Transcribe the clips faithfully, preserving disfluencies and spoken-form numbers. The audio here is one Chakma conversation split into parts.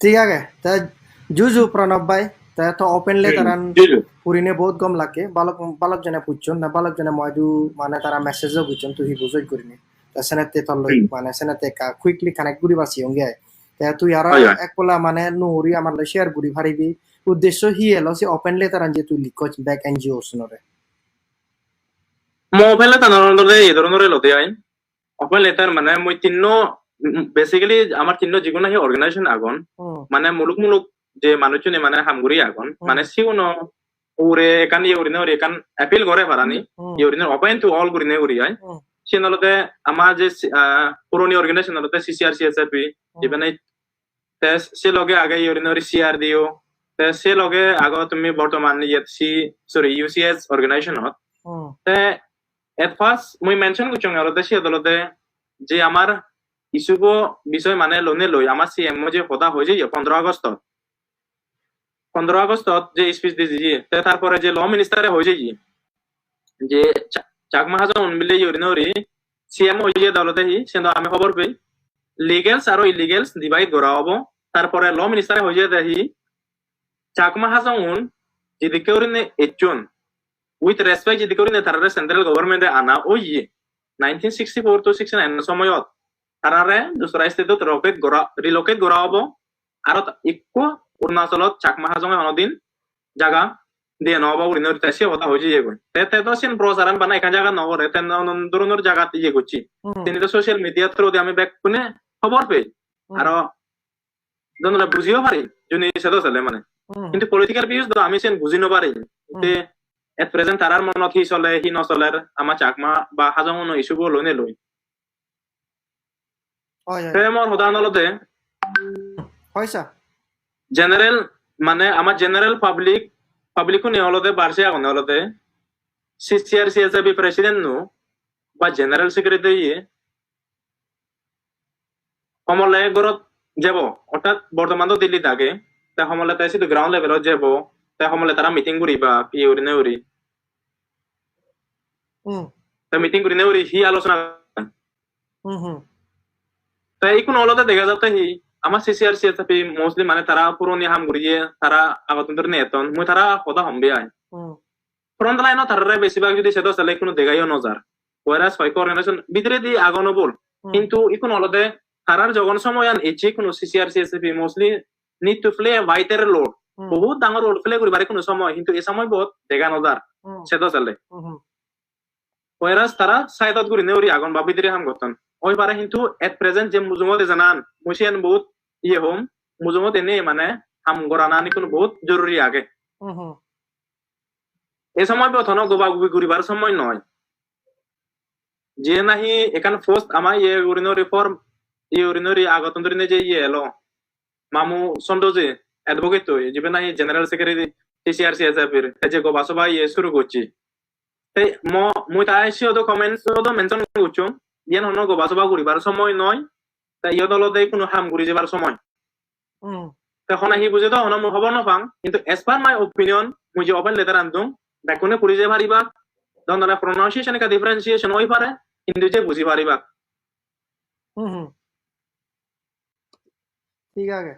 Thik age, te juju Pranab bhai, te to open letter an juju. Purine bahut gom lage, balok, balok jone puchchon, na balok jone moidu mane tara message o gocchon, tui hi bujoj gurine. Te senette toloi, hmm, mane senette ekka quickly connect guribar siyonge ai. Te tui aro, oi, oi, ek polla mane nuri amar loi share guri paribi. Uddesho hi elo se open letter an je tui likkoch bek N G O sunore? Mo open letter an olode ei dhoronor elode ai. Open letter mane mui tinno, basically amar tinno jigun nahi organization agon, hmm, mane muluk muluk je manuchchune mane ham guri agon, hmm, mane siguno ugure ekkan iye gurine guri ekkan appeal gore parani, hmm, iye gurine open to all gurine guri ai. Hmm. Siyen olode ama je si-, ah, puroni organization olode C C R C S F P, hmm, iben ei te se loge age iye gurine guri C R D O, te se loge ago tumi bortoman iyet si, sorry, U C S organization ot. Hmm. Te at first mui mention gocchonge olode siyot olode je amar issue bo bisoy mane lone loi amar C M o je hoda hoi jeye pondro August ot. Pondro August ot je speech di jeye, te tar pore je law minister e hoi jeye, je Cha-, Chakma Hajong un bile iye gurine guri C M o hoi jeye de olode hi, siyen do ami hobor pei. Legals aro illegals divide gora obo. Tar pore law minister e hoi jeye de hi, Chakma Hajong un jidikke gurine ecchon, with respect jidikke gurine tarare central government e ana oye nineteen sixty-four to sixty-nine somoyot, tarare dusra state ot relocate gora, relocate gora obo. Aro ta-, ikko Arunachalot Chakma Hajong e honodin jaga diye no obo gurine te se hoda hoi jeyegoi. Te, te do siyen procharan bana ekkan jaga no gore, te nanan dhoronor jagat iye gocche. Hmm. Siyeni do social media through di ami bekkune hobor pei. Hmm. Aro donole bujiyo pari, juni sedo sele mane. Hmm. Hintu political views do ami siyen buji no pari. Hmm. Te at present tarar monot hi sole, hi no soler, ama Chakma ba Hajong uno issue bo loi ne loi. Oi, oi. Te mor hodan olode, hoi sa? General, mane ama general public, public une olode barse agonde olode C C R C S F president nu ba general secretary ye homole gorot jebo, orthat bortoman do Delhi age, te homole te sidu ground level ot jebo, te homole tara meeting guriba, iye gurine guri. Hmm. Te meeting gurine guri hi alochona Hmm, hmm. Te ikkun olode dega jatte hi, ama C C R C S F mostly mane tara puroni ham guriye, tara agottun dhori neton, mui tara hoda hom be ai. Hmm. Front line-ot tarare besibak judi sedo sele ikkunu degayo no jar. Whereas hoyekko organization bidiredi agon obol. Hmm. Hintu ikkun olode tarar jogon somoyan ecche ikkunu C C R C S F mostly need to play a wider role. Hmm. Bohut dangor role play guribar ikkunu somoy, hintu ei somoy bot dega no jar. Hmm. Sedo sele. Hmm, hmm. Whereas tara side-ot gurinei uri agon ba bidire ham gotton. Oi pare hintu at present je mujungot ejanan, mui siyen bohut iye hom, mujungot enei mane ham goranan ikkunu bohut joruri age. Mhm. Ei somoy bot hono gobagubi guribar somoy noi. Je nahi ekkan post ama iye gurinei uri form, iye gurinei uri agottun durinei je iye elo. Mamu Sondro je advocate oi, jibe nahi General Secretary C C R C S F-ir, te je Goba Sobha iye suru gocche. Te mo-, mui ta siyot o comments-ot o mention gocchong, iyen hono Goba Sobha guribar somoy noi, te iyot olode hono ham guri jebar somoy. Hmm. Te hone hi buje do hono mui hobor no pang, hintu as per my opinion, mui je open letter an dong, bekkune puri jei paribak, don done pronunciation ekka differentiation oi pare, hintu je buji paribak. Hmm, hmm. Thik age.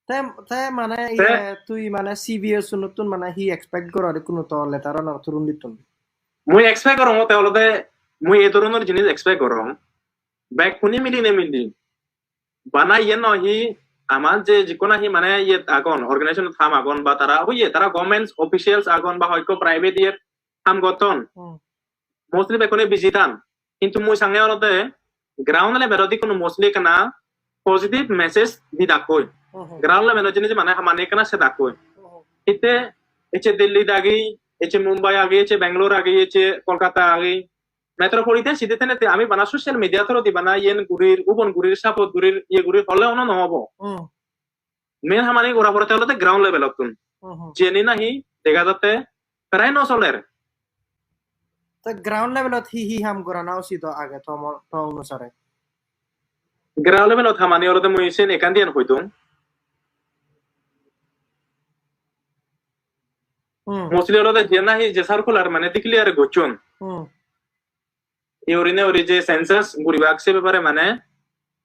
Te, te mane te iye tui mane C B S unottun mane hi expect goror ikkunu to letter ano through-dittun? Mui expect gorong te olode mui ei dhoronor jinis expect gorong. Bekkune milinei mili. Bana iyen noi hi ama je jikko nahi mane iyet agon, organization-ot ham agon ba tara oye tara government officials agon ba hoyekko private iyet ham gotton. Hmm. Mostly bekkune busy tan. Hintu mui sange olode ground level-ot ikkunu mostly ekkana positive message didakkoi. Mhm. Ground level-ot jinis mane hamani ekkana sedakkoi. Mhm. Hitte ecche Delhi dagi, ecche Mumbai agi, ecche Bangalore agi, ecche Kolkata agi, metropolitan city tenete ami bana social media through di bana iyen gurir, ubon gurir, support gurir, iye gurir, holle ono no obo. Hmm. Main hamani gora porede olode ground level-ottun. Hmm, hmm. Jeni nahi dega jatte prai no soler. Te ground level-ot hi hi ham gorana usit age to mo-, to onusare? Ground level-ot hamani olode mui sen ekkan diyan hoidung. Hmm. Mostly olode je nahi je circular mane declare gocchon. Hmm. Iye gurinei uri je census guribak se bepare mane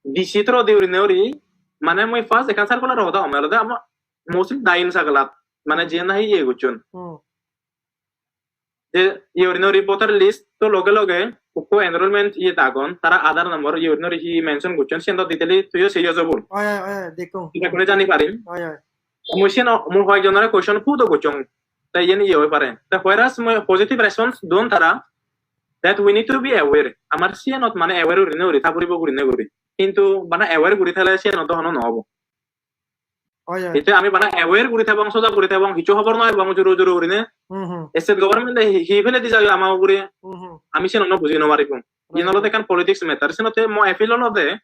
D C through di gurinei uri mane mui first ekkan circular hoda hom olode ama mostly Diyun circle-ot, mane jiyen nahi iye gocchon. Hmm. Je iye gurinei voter list-o loge loge ukko enrollment iyet agon, tara Aadhaar number iye gurinei hi mention gocchon, siyen do detail-i tuiyo seiyo jobor. Oi, oi, oi, oi, dekkong. Iye guri jani parim. Oi, oi. Mui siyen o-, mui hoyekjonore question put-o gocchong. Te iyen iye oi pare. Te whereas mui positive response don tara, that we need to be aware. Amar siyenot mane aware gurinei guri, ta puribo gurinei guri. Hintu bana aware guri thele siyenot do hono no obo. Oi, oi. Ete ami bana aware guri thebong, soja guri thebong, hissu hobor noi ebong juru juru gurinei. Hmm, hmm. State government-e hi, hi pele di jai ama ugure. Hmm, hmm. Ami siyen ono buji no paribong. Right. Iyen olode ekkan politics matter. Senotte mo appeal olode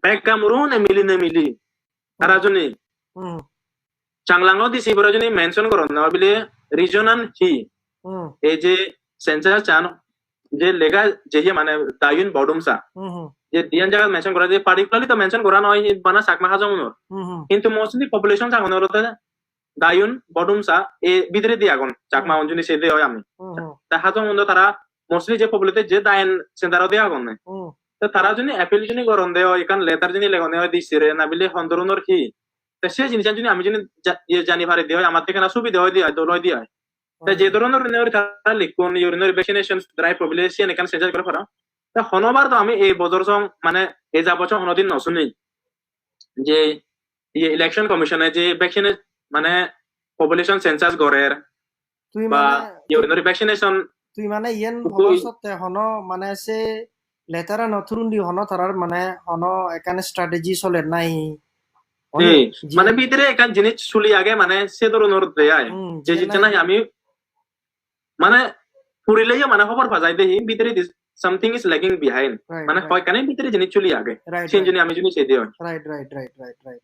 bek gamurune mili ne mili. Tara Hmm. juni Hmm. Changlang-o D C pore juni mention goron na bile region an hi. Hmm. Ei je census an je lega je iye mane Diyun Bordumsa. Hmm, hmm. Je diyan jagat mention gora je particularly to mention gora noi bana Chakma Hajong unor. Hmm, hmm. Hintu mostly population sangon olode Diyun Bordumsa e bidire di agon Chakma Hmm. un juni se de oi ami. Hmm, hmm. Ta Hajong un do tara mostly je populated je Diyun center ode agon ne. Hmm. Te tara juni appeal juni goron de oi, ekkan letter juni legon de oi D C re, na bile hon doronor hi. Te se jinisan juni ami juni ja-, iye jani pari de oi, amatte ekkena subide oi de oi, dol oi de oi. Te je Hmm. doronor gurinei oi tara likkon, iye gurinei oi vaccination drive bile siyen ekkan census gore para. Te honobar do ami ei bojor song, mane ei ja bojor honodin no suni. Je iye election commission-e je vaccine mane population census gorer Tui ba mane, iye tui, gurinei vaccination tui mane iyen ukko hono i- sotte hono mane se letter ano through-ndi hono tarar mane hono ekkan strategy soler nahi? Hono Ei, je- mane bidire ekkan jinis suli age mane se doronor de ai. Hmm, Je je jinis nahi nahi ami mane purileyo mane hobor pa jai de hi bidire dis-, something is lagging behind. Right, Mane right. hoyekkani bidire jinis suli age. Right, Sen right. juni ami juni sei de oi. Right, right, right, right, right.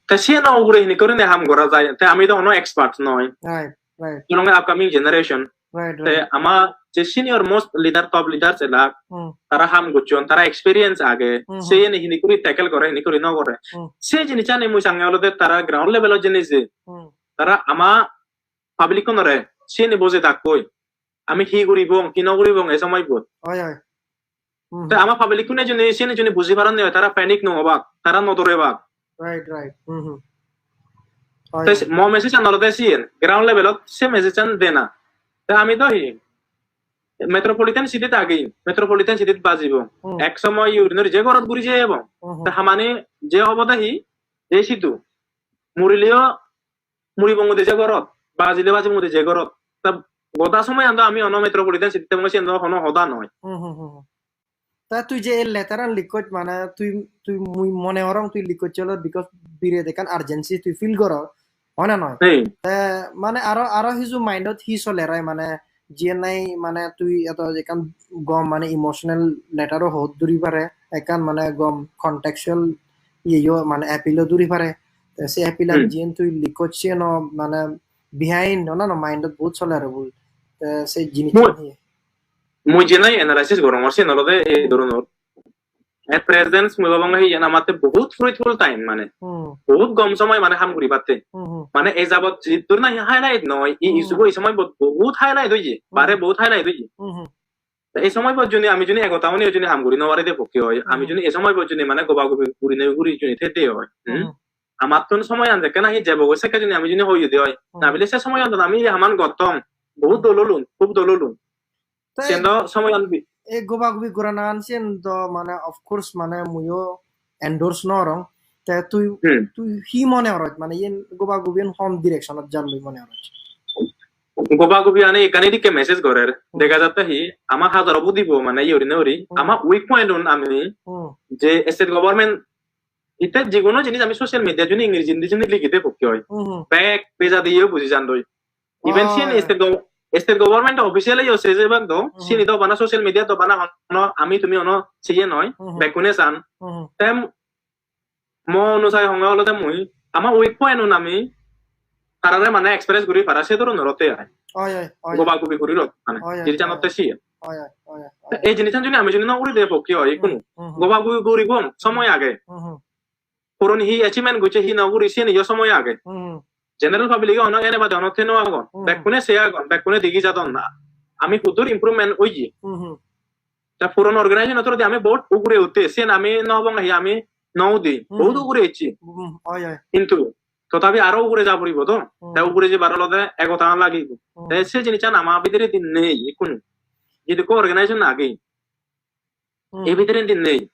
Te siyen ugure hini gurinei ham gora jai. Te ami do hono expert noi. Right, right. Tolonge upcoming generation. Right, Te right. ama je senior most leader, top leaders elak, Hmm. tara ham gocchon, tara experience age. Hmm, hmm. Seyeni hini guri tackle gore, hini guri no gore. Hmm. Se jinisani mui sange olode tara ground level-ot jeinei je. Hmm. Tara ama public-unore siyeni bujei dakkoi. Ami hi guribong, hi no guribong ei somoibot. Oi, oi. Hmm. Te ama public-une juni siyeni juni buji paron de oi, tara panic no obak, tara no dorebak. Right, right. Hmm, hmm. Oi, Te oi. se-, mo message-an olode siyen, ground level-ot se message-an dena. Te ami do hi, metropolitan city-t agi, metropolitan city-t bajibong. Hmm. Ek somoy urinor je gorot guri jeyebong. Hmm, hmm. Te hamani je obode hi, je sidu. Murileo muribong de je gorot, bajile bajibong de je gorot. Ta goda somoyan do ami ono metropolitan city-t ebong siyen do hono hoda noi. Hmm, hmm, hmm, hmm. Ta tui je ei letter-an likkoj mane tui, tui mui mone horong tui likkoj olor because biret ekkan urgency tui feel goror, hoi na noi? Hey. Te mane aro, aro hiju mind-ot hi soler oi mane jiyen nahi mane tui eto ekkan gom mane emotional letter-o hot duri pare, ekkan mane gom contextual iyeyo mane appeal-o duri pare. Te se appeal-an Hmm. jiyen tui likkoj siyeno mane behind onano mind-ot bohut soler bul. Te se jinissan Mui, hi? Mui jiyen nahi analysis gorongor siyen olode ei Hmm. doronor. At present mui babong hi iyen amatte bohut fruitful time mane. Hmm. Bohut gom somoy mane ham guribatte. Hmm, hmm. Mane ei jabot jiddur nahi highlight noi, ei Hmm. issue-bo ei somoybot bohut highlight oye, Hmm. bare bohut highlight oye. Hmm, hmm. Te ei somoybot juni ami juni egota oni juni ham guri no pari de pokke oi, ami Hmm. juni ei somoybot juni mane goba gobi guri ne guri juni thede oi. Hmm? Hmm. Amattun somoyan jekke nahi jebogoi sekke juni ami juni hoye de oi. Hmm. Na bile se somoyan ami ye haman gottong. Bohut dol olun, hub dol olun. Te Sen do somoyan bi- ei goba gobi goranagan siyen do mane of course mane muiyo endorse no gorong. Te tui, Hmm. tui hi mone horoj? Mane iyen goba gobiyan hon direction-ot jan bili mone horoj? Goba gobi ani ekkan edikke message gorer. Hmm. Dega jatte hi, ama hajaro budibo mane iye guri no guri. Hmm. Ama weak point-un ami Hmm. je state government itte jiguno jinis ami social media juni Ingreji hindi juni ligi de pokke oi. Hmm, hmm. Bek pejadi yo buji jandoi. Even siyen Oi. state gov-, state government official-e yo se je bak do, Mhm. siyeni do bana social media do bana hono ami tumi hono siye noi, Mhm. bekkune san. Mhm. Te mo onusai honge olode mui, ama weak point-un ami tarare mane express guri para se doronor otte ai. Oi, oi, oi. Goba gobi guri rot, mane, Oi, oi, jiri janotte oi. siye. Oi, oi, oi, oi. Ei jinissan juni ami juni no guri de pokke oi, Mhm, ikkunu. mhm. Goba gobi guribong, somoy age. Mhm. Puron hi achievement gocche, hi no guri, siyeni yo somoy age. Hmm. General public ono ene bade ono theno agon. Hmm. Bekkune se agon, bekkune degi jadon na. Ami hudur improvement oye. Hmm, hmm. Ta puron organization otor di ami bohut ugure utte, siyen ami no hobong hi ami no udi, hmm, bohut ugure ecche. Hmm, oi, oi. Hintu totabi aro ugure ja puribo to. Hmm. Te ugure jebar olode ekota lagibo. Hmm. Te se jinissan ama bidiredi nei ikkunu. Jidukko organization age, hmm, ei bidirendi nei.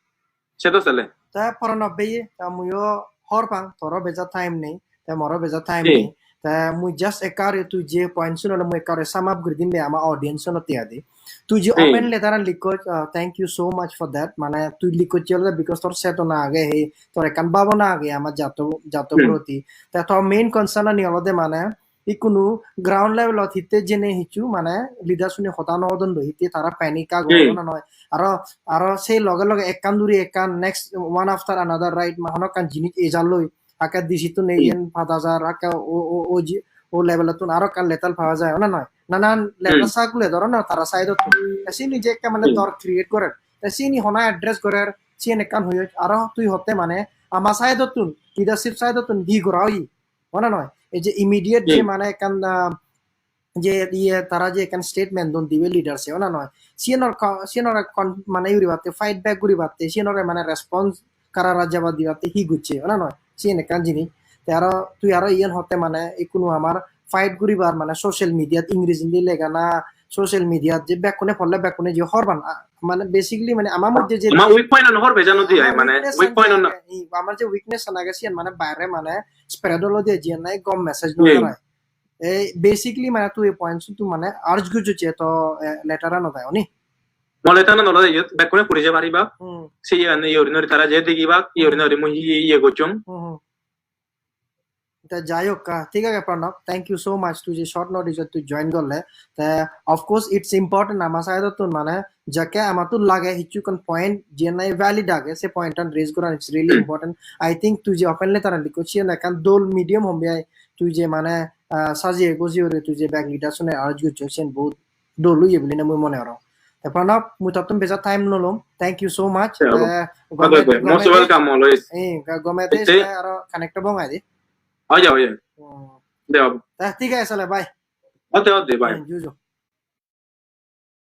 Se do sele. Te Pranab bhei, te muiyo hobor pang, toro beja time nei, te moro beja time, hmm, nei. Te mui just ekkare tui je point suno le mui ekkare sum up guri dim be ama audience uno te adi. Tui je, hmm, open letter an likko, uh, thank you so much for that. Mane tui likko je olode because tor chetona age, he tor ekkan bhabona age ama jato, jato, hmm, proti. Te tor main concern ani olode mane ikkunu ground level ot hitte jene hissu mane leader sune hoda no hodon do, hitte tara panic agon, hmm, na noi. Aro, aro sei loge loge ekkan duri ekkan, next one after another, right? Ma hono ekkan jinis ejar loi, hakke D C tun, hmm, iyen pada jar, hakke o, o, o ji-, o level tun aro ekkan letter pawa jai, na noi. Nanan letter, hmm, circulate aro na tara side tun. Te sini je ekkan mane, hmm, dor create gorer. Te sini hona address gorer, siyen ekkan hoyoj. Aro tui hotte mane ama side tun, leadership side tun hi gora oye? Ona noi? Ei je immediate je, hmm, mane ekkan, ah, je iye tara je ekkan statement don dibe leader se, ona noi? Siyenor ko-, siyenore kon-, mane iye guribatte, fight back guribatte, siyenore mane response kara rajaba dibatte hi gocche, ona noi? Siyen ekkan jinis. Te aro tui aro iyen hotte mane ikkunu amar fight guribar mane social media-t, Ingreji indi lega na, social media-t je bekkune polle bekkune je hobor pan, a, mane basically mane ama moddhe je ama weak point an hobor bejano di ai, ama mane weakness weak an point je an age, i, amar je weakness an age siyan mane baire mane spread olo de jiyan nahi gom message no, hmm, jarai. Ei basically mane tui ei point tun mane urge gojje to, eh, letter anot ai oni. Mo letter anot olode iyot bekkune puri je paribak. Hmm. Siyan iye guri nori tara je digibak, iye guri nori mui iye, iye gocchong. Hmm, hmm. Te jai hok, ah, thik age Pranab, thank you so much, tui je short notice ot tui join gorle. Te of course it's important ama side ottun mane jekke amattun lage hissu ekkan point je nahi valid age, se point an raise goran, it's really, hmm, important. I think tui je open letter an likko siyan ekkan dol medium hombe ai, tui je mane, ah, sajiye gojiye guri tui je bek leader sune urge goccho siyan bohut dol oye bili ne mui mone gorong. Te Pranab, mui tottun beja time no lom. Thank you so much. Yeah, te, okay, gome, okay. Most gome de, welcome always. Eh, ga-, gome de, ete, aro connect obong ai de. Oye, oye. Hmm. De, obo. Te, thik age, sale, bye. Ote, ote, bye. Hmm, ju, ju.